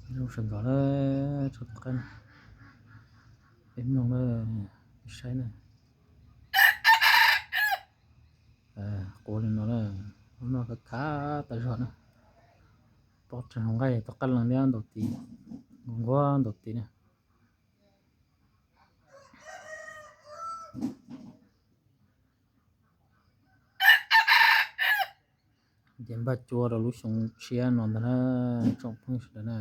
Zoo sawv ntxov na, tso tom qab na, peb mloog na, peb saib na. Quav li no na, lub no khav khav tas zog na. Pob rau hauv nqaij tom qab lees liab ntaus tid, nquag ntaus tid na. Ces npaj cuab rau lub xyoo tshiab no ntag na, tsoom phooj ywg sawv daws na.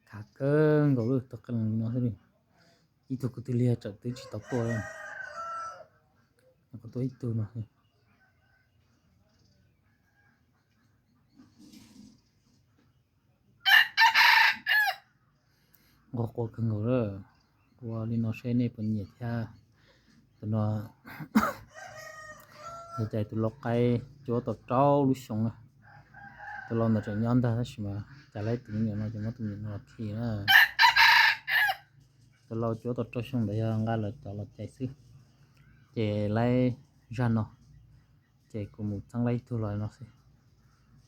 Khav kawg nkaus lawm, tau qee leeg li no xwb li. Ib tug kwv tij liag tsawm twb tsis tau tuaj, qhov tuaj ib tug no. Nquag quav kawg nkaus lawm, ua li no seb nej puas nyiam thiab. Tus no yog cais tus lau qaib cuab tau rau lub xyoo na. Tus lau ntawd tseem nyob ntag tab sis mas cas laib tus me nyuam no ces muab tus me nyuam no los khi na. Tus lau cuab tau rau xyoo ntawd yog nqa lawv cov los cais xwb, ces laib zag no, ces kuv mus txeeb laib ib tug los no xwb.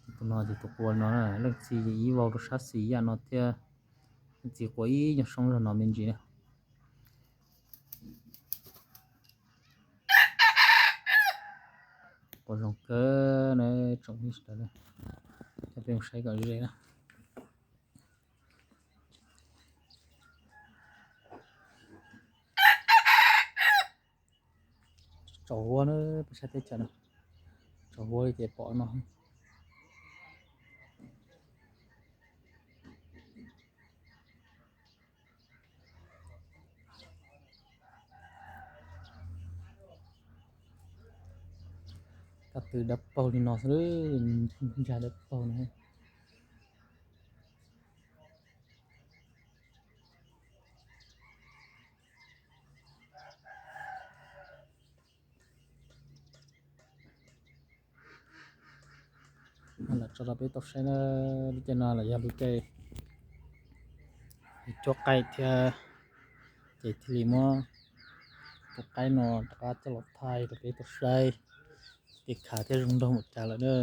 Ces tus no ces tus quav no na, leej txiv ces ib vau rau sab xis yam no thiab, leej txiv quav ib nyuag soob zog no me ntsis na. Quav zoo kawg na, tsoom phooj ywg sawv daws, coj peb mus saib kom ze na. Tsaus huab na, peb sab teb chaws no tsaus huab li ces pom no. Kab tw dawb paug li no xwb, ntsag dawb paug no. Lam tso rau peb tau saib na, lub caij no los yog lub caij cuab qaib thiab, ces thiaj li muab tus qaib no rov qab coj los thaij rau peb tau saib, ces khav thiab zoo nraug npaum cas lawm na.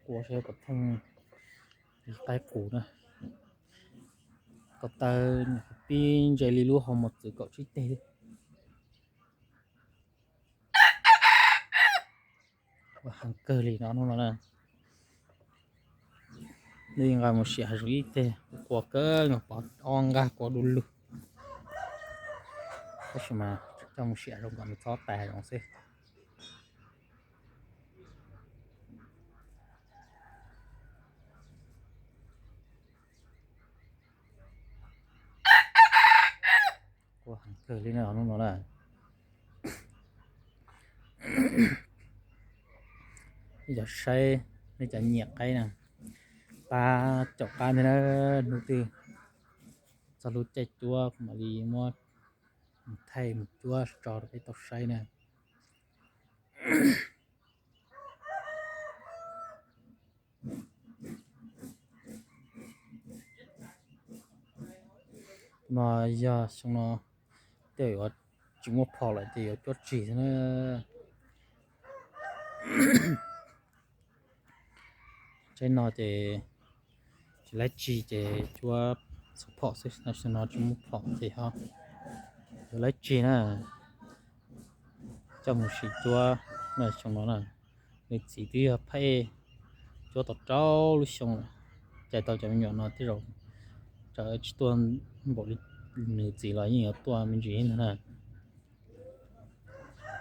Quav saib puas thooj li qaib qus na. Ko taw pib ntse li lub hau mos txwv kaum tsib teg. Ua heev kawg li no hnub no na. Nws nqa mus sim hav zoov ib teg, quav kawg nkaus, pov ob nqag quav du lug. Tab sis mas coj mus sim hav zoov kom nws txhob tais hav zoov xwb. Quav heev kawg li no hnub no na. Nej cov saib, nej cov nyiam qaib na, pab caum qab thiab na. Hnub twg txog lub caij cuab kuv mam li muab thaij mus cuab tso rau peb tau saib na. No yog xyoo no tej yuav tsis muaj phom lawm ces yuav cuab tsis xwb na. Tsaib no ces tsis laib tsis ces cuab txhua phom xwb, tab sis no tsis muaj phom ces ho yuav laib tsis na. Coj mus sim cuab na xyoo no na. Nws txiv twb yog phaj ej, cuab tau rau lub xyoo lawm, cais tau cov me nyuam no tej zaum txawm tsis tuaj npaum li nws txiv los yeej yuav tuaj me ntsis ntag na.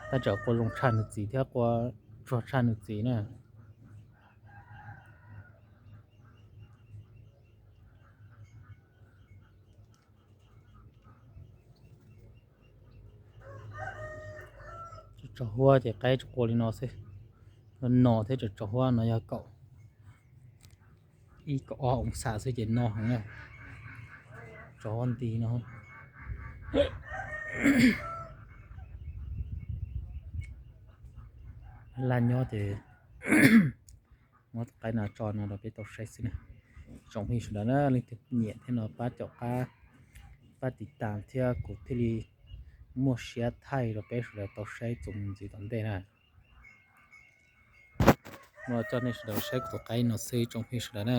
Tab txawm quav zoo tshaj nws txiv thiab quav tsuag tshaj nws txiv na. Tsaus huab ces qaib tsuas qua li no xwb. No thiab tsaus huab no yog kaum, ib kaum ob oo xas xwb ces no heev na. Tsaus huab nti no. Laj nyob ces muab qaib no tso no rau peb tau saib xwb na. Tsoom phooj ywg sawv daws na, leej twg nyiam thiab no pab caum qab pab tiv tas thiab kuv thiaj li muaj siab thaij rau peb sawv daws tau saib txuas mus ntxiv tom ntej na. Muab coj nej sawv daws saib kuv tus qaib no xwb tsoom phooj ywg sawv daws na.